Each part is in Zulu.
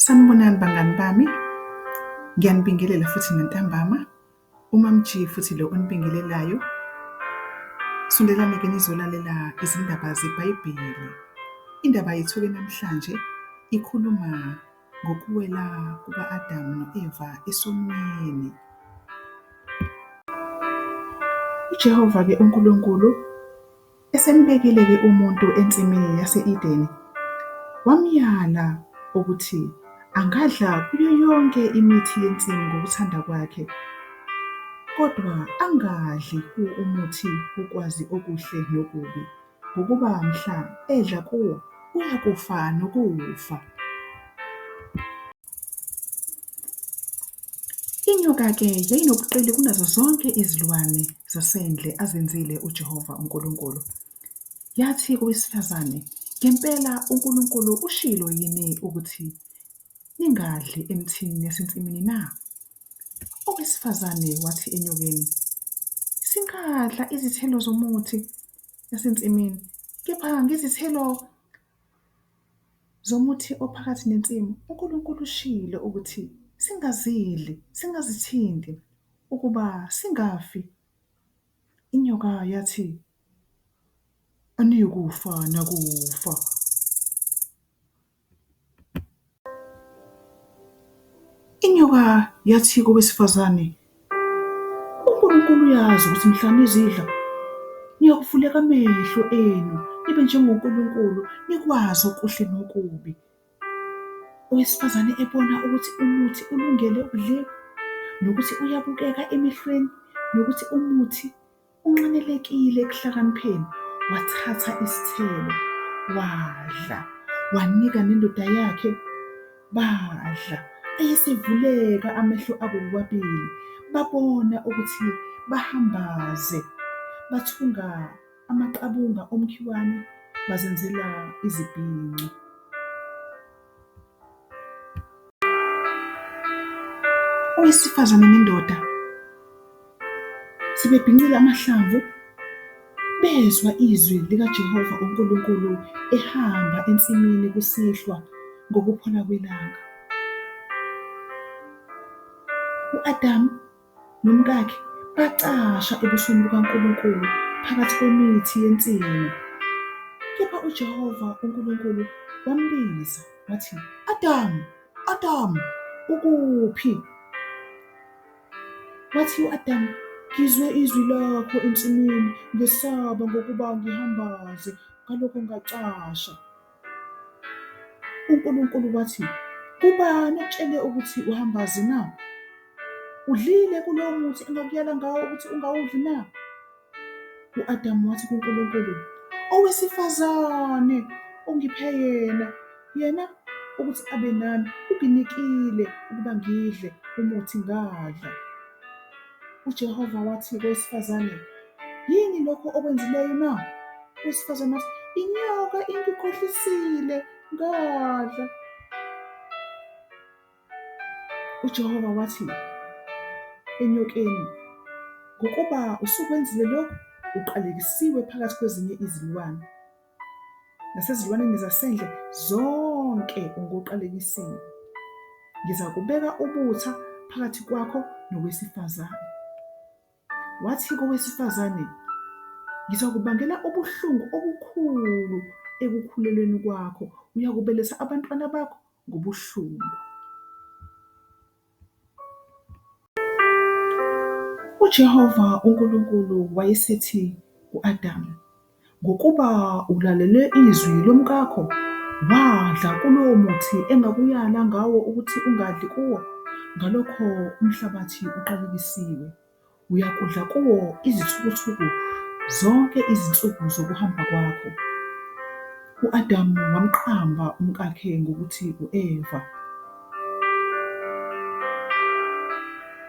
Sanibonani bangani bami, ngiyanibingelela futhi nantambama. UMamG futhi lo onibingelelayo. Sondelani-ke nizolalela izindaba zeBhayibheli. Indaba yethu-ke namhlanje ikhuluma ngokuwela kuka-Adamu no-Eva esonweni. UJehova-ke uNkulunkulu esembekile-ke umuntu ensimini yase-Edeni, wamyala ukuthi angadla kuyo yonke imithi yensimu ngokuthanda kwakhe, kodwa angadli kuwo umuthi wokwazi okuhle nokubi, ngokuba mhla edla kuwo uyakufa nokufa. Inyoka-ke yayinobuqili kunazo zonke izilwane zasendle azenzile uJehova uNkulunkulu. Yathi kowesifazane, ngempela uNkulunkulu ushilo yini ukuthi ningadli emthini yasensimini na? Owesifazane wathi enyokeni, singadla izithelo zomuthi yasensimini, kepha ngezithelo zomuthi ophakathi nensimu, uNkulunkulu ushilo ukuthi singazidli, singazithinti, ukuba singafi. Inyoka yathi, aniyukufa nakufa. Inyoka yathi kowesifazane, uNkulunkulu uyazi ukuthi mhla nizidla niyakuvuleka amehlo enu, nibe njengoNkulunkulu, nikwazi okuhle nokubi. Owesifazane ebona ukuthi umuthi ulungele ukudliwa, nokuthi uyabukeka emehlweni, nokuthi umuthi unxanelekile ekuhlakanipheni, wathatha isithelo wadla, wanika nendoda yakhe badla. Ayesevuleka amehlo abo bobabili, babona ukuthi bahambaze, bathunga amaqabunga omkhiwane bazenzela izibhinco. Owesifazane nendoda sebebhincile amahlamvu, bezwa izwi likaJehova uNkulunkulu ehamba ensimini kusihlwa ngokuphola kwelanga. U-Adamu nomkakhe bacasha ebusweni bukaNkulunkulu phakathi kwemithi yensimu. Kepha uJehova uNkulunkulu wambiza wathi, Adamu, Adamu, ukuphi? Wathi u-Adamu, ngizwe izwi lakho ensimini, ngesaba ngokuba ngihambaze, ngalokho ngacasha. UNkulunkulu wathi, ubani okutshele ukuthi uhambaze na? Udlile kulowo muthi engakuyala ngawo ukuthi ungawudli na? U-Adamu wathi kuNkulunkulu, owesifazane ongiphe yena, yena ukuthi abe nami, unginikile ukuba ngidle umuthi ngadla. UJehova wathi kowesifazane, yini lokho okwenzileyo na? Owesifazane wathi, inyoka ingikhohlisile ngadla. UJehova wathi enyokeni, ngokuba usukwenzile lokhu, uqalekisiwe phakathi kwezinye izilwane nasezilwaneni zasendle zonke ungoqalekisiwe. Ngizakubeka ubutha phakathi kwakho nowesifazane. Wathi kowesifazane, ngizakubangela ubuhlungu obukhulu ekukhulelweni kwakho, uyakubeletha abantwana bakho ngobuhlungu. UJehova uNkulunkulu wayesethi ku-Adamu, ngokuba ulalele izwi lomkakho, wadla kulowo muthi engakuyala ngawo ukuthi ungadli kuwo, ngalokho umhlabathi uqalekisiwe, uyakudla kuwo izithukuthuku zonke izinsuku zokuhamba kwakho. U-Adamu wamqamba umkakhe ngokuthi u-Eva.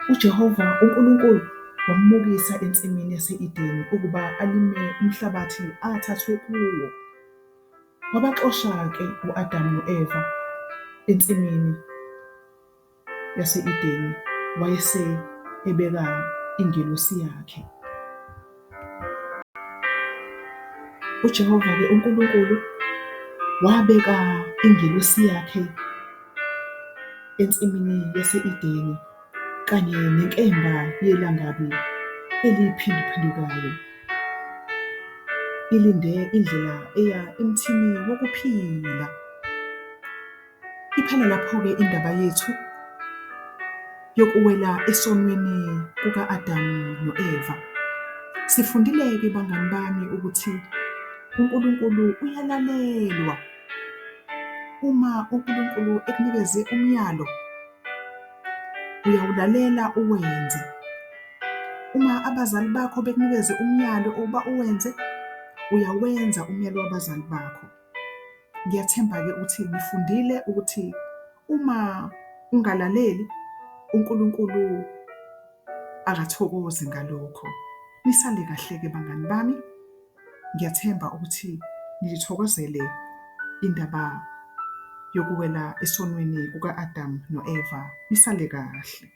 UJehova uNkulunkulu wammukisa ensimini yase-Edeni ukuba alime umhlabathi athathwe kuwo. Wabaxosha-ke u-Adamu no-Eva ensimini yase-Edeni, wayese ebeka ingelosi yakhe. UJehova-ke uNkulunkulu wabeka ingelosi yakhe. ensimini yase-Edeni kanye nenkemba yelangabi eliphinduphindukayo, ilinde indlela eya emthini wokuphila. Iphela lapho-ke indaba yethu yokuwela esonweni kuka-Adamu no-Eva. Sifundile-ke bangani bami ukuthi uNkulunkulu uyalalelwa. Uma uNkulunkulu ekunikeze umyalo, uyawulalela uwenze. Uma abazali bakho bekunikeze umyalo ukuba uwenze, uyawenza umyalo wabazali bakho. Ngiyathemba-ke ukuthi nifundile ukuthi uma ungalaleli uNkulunkulu akathokozi ngalokho. Nisale kahle-ke bangani bami, ngiyathemba ukuthi niyithokozele indaba yokuwela esonweni kuka-Adam no-Eva. Nisale kahle.